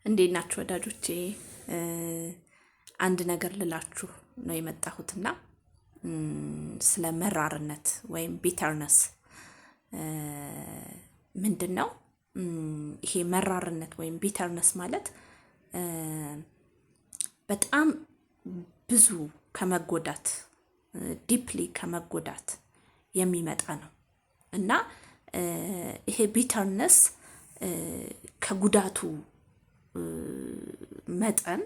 እንዴት ናችሁ ወዳጆቼ? አንድ ነገር ልላችሁ ነው የመጣሁትና ስለ መራርነት ወይም bitterness ምንድን ነው? ይሄ መራርነት ወይም bitterness ማለት በጣም ብዙ ከመጎዳት፣ deeply ከመጎዳት የሚመጣ ነው። እና ይሄ bitterness ከጉዳቱ መጠን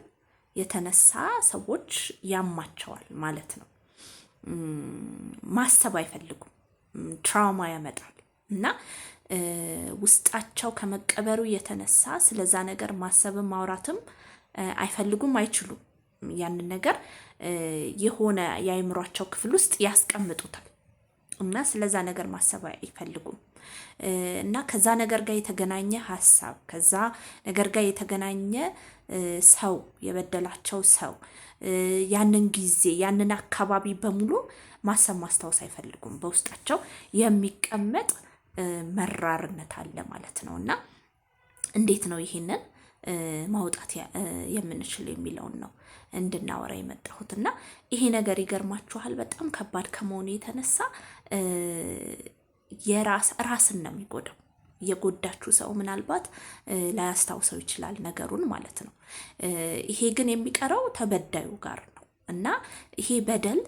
የተነሳ ሰዎች ያማቸዋል ማለት ነው። ማሰብ አይፈልጉም። Trauma ያመጣል እና ውስጣቸው ከመቀበሩ የተነሳ ስለዛ ነገር ማሰብም ማውራትም አይፈልጉም፣ አይችሉም። ያንን ነገር የሆነ የአእምሯቸው ክፍል ውስጥ ያስቀምጡታል እና ስለዛ ነገር ማሰብ አይፈልጉም። እና ከዛ ነገር ጋር የተገናኘ ሀሳብ፣ ከዛ ነገር ጋር የተገናኘ ሰው፣ የበደላቸው ሰው፣ ያንን ጊዜ፣ ያንን አካባቢ በሙሉ ማሰብ ማስታወስ አይፈልጉም። በውስጣቸው የሚቀመጥ መራርነት አለ ማለት ነው። እና እንዴት ነው ይሄንን ማውጣት የምንችል የሚለውን ነው እንድናወራ የመጣሁት። እና ይሄ ነገር ይገርማችኋል፣ በጣም ከባድ ከመሆኑ የተነሳ የራስ ራስን ነው የሚጎዳው። የጎዳችሁ ሰው ምናልባት ላያስታውሰው ይችላል ነገሩን ማለት ነው። ይሄ ግን የሚቀረው ተበዳዩ ጋር ነው። እና ይሄ በደል፣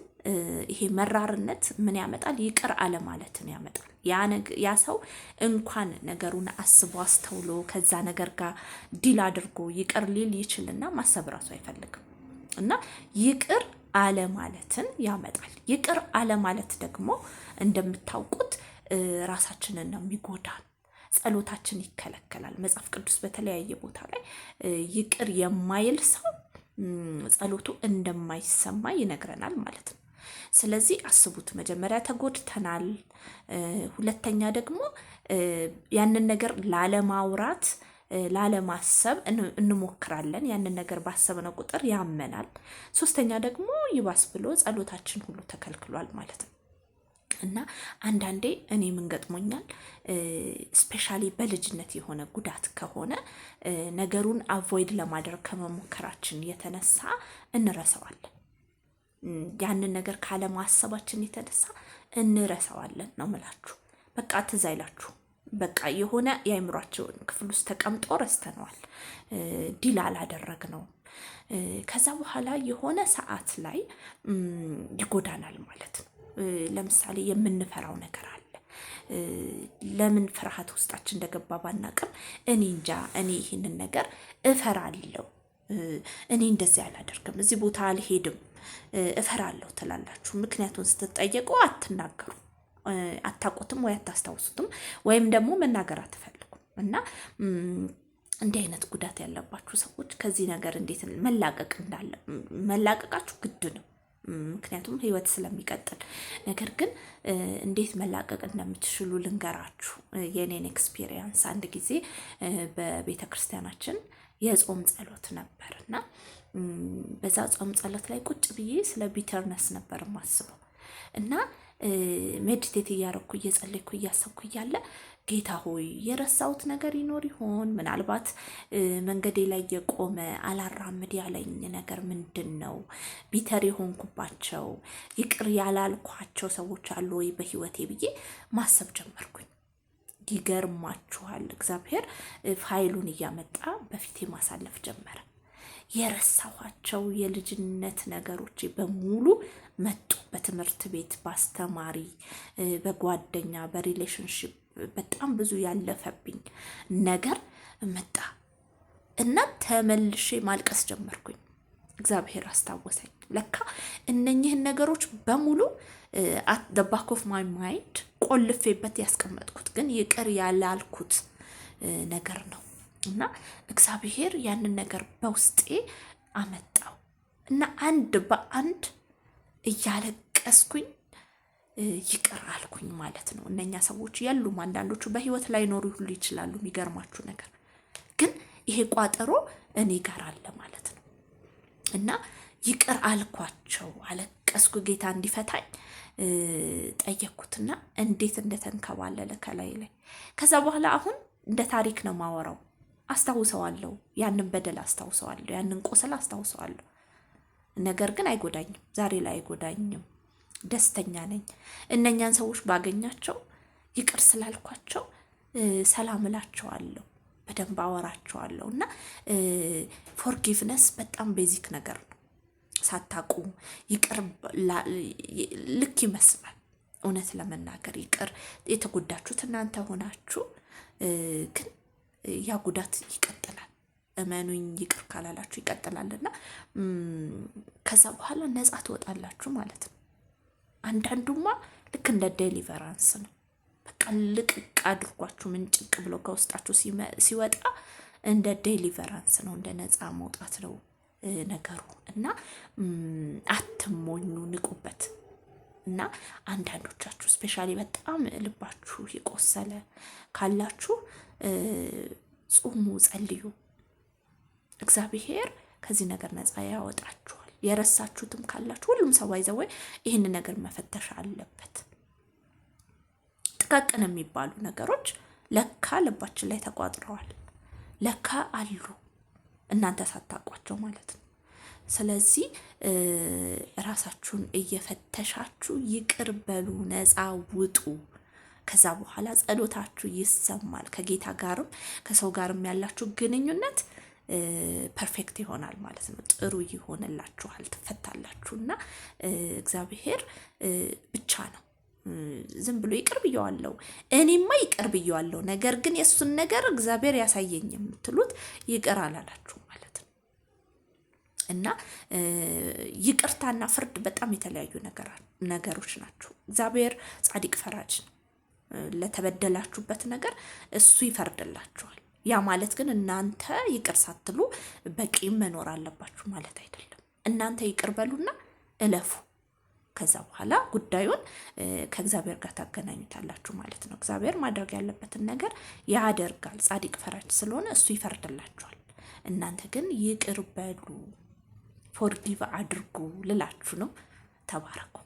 ይሄ መራርነት ምን ያመጣል? ይቅር አለማለትን ያመጣል። ያ ሰው እንኳን ነገሩን አስቦ አስተውሎ ከዛ ነገር ጋር deal አድርጎ ይቅር ሊል ይችልና ማሰብ ራሱ አይፈልግም። እና ይቅር አለማለትን ያመጣል። ይቅር አለማለት ደግሞ እንደምታውቁት ራሳችንን ነው የሚጎዳን። ጸሎታችን ይከለከላል። መጽሐፍ ቅዱስ በተለያየ ቦታ ላይ ይቅር የማይል ሰው ጸሎቱ እንደማይሰማ ይነግረናል ማለት ነው። ስለዚህ አስቡት፣ መጀመሪያ ተጎድተናል። ሁለተኛ ደግሞ ያንን ነገር ላለማውራት፣ ላለማሰብ እንሞክራለን። ያንን ነገር ባሰብነው ቁጥር ያመናል። ሶስተኛ ደግሞ ይባስ ብሎ ጸሎታችን ሁሉ ተከልክሏል ማለት ነው። እና አንዳንዴ እኔ ምን ገጥሞኛል፣ especially በልጅነት የሆነ ጉዳት ከሆነ ነገሩን avoid ለማድረግ ከመሞከራችን የተነሳ እንረሳዋለን። ያንን ነገር ካለማሰባችን የተነሳ እንረሳዋለን ነው የምላችሁ። በቃ ትዝ አይላችሁ። በቃ የሆነ የአእምሯችን ክፍል ውስጥ ተቀምጦ ረስተነዋል። Deal አላደረግነውም። ከዛ በኋላ የሆነ ሰዓት ላይ ይጎዳናል ማለት ነው። ለምሳሌ የምንፈራው ነገር አለ። ለምን ፍርሃት ውስጣችን እንደገባ ባናቅም፣ እኔ እንጃ፣ እኔ ይህንን ነገር እፈራለሁ፣ እኔ እንደዚህ አላደርግም፣ እዚህ ቦታ አልሄድም፣ እፈራለሁ ትላላችሁ። ምክንያቱን ስትጠየቁ አትናገሩ፣ አታውቁትም ወይ አታስታውሱትም ወይም ደግሞ መናገር አትፈልጉም። እና እንዲህ አይነት ጉዳት ያለባችሁ ሰዎች ከዚህ ነገር እንዴት መላቀቅ እንዳለ፣ መላቀቃችሁ ግድ ነው። ምክንያቱም ህይወት ስለሚቀጥል። ነገር ግን እንዴት መላቀቅ እንደምትችሉ ልንገራችሁ፣ የኔን experience። አንድ ጊዜ በቤተ ክርስቲያናችን የጾም ጸሎት ነበር እና በዛ ጾም ጸሎት ላይ ቁጭ ብዬ ስለ bitterness ነበር የማስበው። እና meditate እያረኩ፣ እየጸለይኩ፣ እያሰብኩ እያለ ጌታ ሆይ፣ የረሳሁት ነገር ይኖር ይሆን? ምናልባት መንገዴ ላይ የቆመ አላራምድ ያለኝ ነገር ምንድን ነው? Bitter የሆንኩባቸው፣ ይቅር ያላልኳቸው ሰዎች አሉ ወይ በህይወቴ ብዬ ማሰብ ጀመርኩኝ። ይገርማችኋል፣ እግዚአብሔር ፋይሉን እያመጣ በፊቴ ማሳለፍ ጀመረ። የረሳኋቸው የልጅነት ነገሮች በሙሉ መጡ። በትምህርት ቤት፣ በአስተማሪ፣ በጓደኛ፣ በ relationship በጣም ብዙ ያለፈብኝ ነገር መጣ እና ተመልሼ ማልቀስ ጀመርኩኝ። እግዚአብሔር አስታወሰኝ። ለካ እነኝህን ነገሮች በሙሉ at the back of my mind ቆልፌበት ያስቀመጥኩት ግን ይቅር ያላልኩት ነገር ነው። እና እግዚአብሔር ያንን ነገር በውስጤ አመጣው እና አንድ በአንድ እያለቀስኩኝ ይቅር አልኩኝ ማለት ነው። እነኛ ሰዎች የሉም። አንዳንዶቹ በህይወት ላይኖሩ ሁሉ ይችላሉ። የሚገርማችሁ ነገር ግን ይሄ ቋጠሮ እኔ ጋር አለ ማለት ነው። እና ይቅር አልኳቸው፣ አለቀስኩ። ጌታ እንዲፈታኝ ጠየቅኩትና እንዴት እንደተንከባለለ ከላይ ላይ። ከዛ በኋላ አሁን እንደ ታሪክ ነው ማወራው። አስታውሰዋለሁ፣ ያንን በደል አስታውሰዋለሁ፣ ያንን ቁስል አስታውሰዋለሁ። ነገር ግን አይጎዳኝም፣ ዛሬ ላይ አይጎዳኝም። ደስተኛ ነኝ። እነኛን ሰዎች ባገኛቸው ይቅር ስላልኳቸው ሰላም እላቸዋለሁ፣ በደንብ አወራቸዋለሁ። እና forgiveness በጣም basic ነገር ነው። ሳታቁ ይቅር ልክ ይመስላል። እውነት ለመናገር ይቅር የተጎዳችሁት እናንተ ሆናችሁ፣ ግን ያ ጉዳት ይቀጥላል። እመኑኝ፣ ይቅር ካላላችሁ ይቀጥላል። እና ከዛ በኋላ ነፃ ትወጣላችሁ ማለት ነው። አንዳንዱማ ልክ እንደ deliverance ነው። በቃ ልቅቅ አድርጓችሁ ምንጭቅ ብሎ ከውስጣችሁ ሲወጣ እንደ deliverance ነው፣ እንደ ነፃ መውጣት ነው ነገሩ። እና አትሞኙ፣ ንቁበት። እና አንዳንዶቻችሁ especially በጣም ልባችሁ የቆሰለ ካላችሁ ጹሙ፣ ጸልዩ። እግዚአብሔር ከዚህ ነገር ነፃ ያወጣችኋል። የረሳችሁትም ካላችሁ ሁሉም ሰው by the way ይህን ነገር መፈተሽ አለበት። ጥቃቅን የሚባሉ ነገሮች ለካ ልባችን ላይ ተቋጥረዋል፣ ለካ አሉ እናንተ ሳታውቋቸው ማለት ነው። ስለዚህ ራሳችሁን እየፈተሻችሁ ይቅር በሉ፣ ነፃ ውጡ። ከዛ በኋላ ጸሎታችሁ ይሰማል። ከጌታ ጋርም ከሰው ጋርም ያላችሁ ግንኙነት perfect ይሆናል ማለት ነው። ጥሩ ይሆንላችኋል፣ ትፈታላችሁ። እና እግዚአብሔር ብቻ ነው ዝም ብሎ ይቅር ብየዋለሁ፣ እኔማ ይቅር ብየዋለሁ፣ ነገር ግን የእሱን ነገር እግዚአብሔር ያሳየኝ የምትሉት ይቅር አላላችሁ ማለት ነው። እና ይቅርታና ፍርድ በጣም የተለያዩ ነገሮች ናቸው። እግዚአብሔር ጻድቅ ፈራጅ ነው። ለተበደላችሁበት ነገር እሱ ይፈርድላችኋል። ያ ማለት ግን እናንተ ይቅር ሳትሉ በቂም መኖር አለባችሁ ማለት አይደለም። እናንተ ይቅር በሉና እለፉ። ከዛ በኋላ ጉዳዩን ከእግዚአብሔር ጋር ታገናኙታላችሁ ማለት ነው። እግዚአብሔር ማድረግ ያለበትን ነገር ያደርጋል። ጻድቅ ፈራጅ ስለሆነ እሱ ይፈርድላችኋል። እናንተ ግን ይቅር በሉ፣ forgive አድርጉ ልላችሁ ነው። ተባረኩ።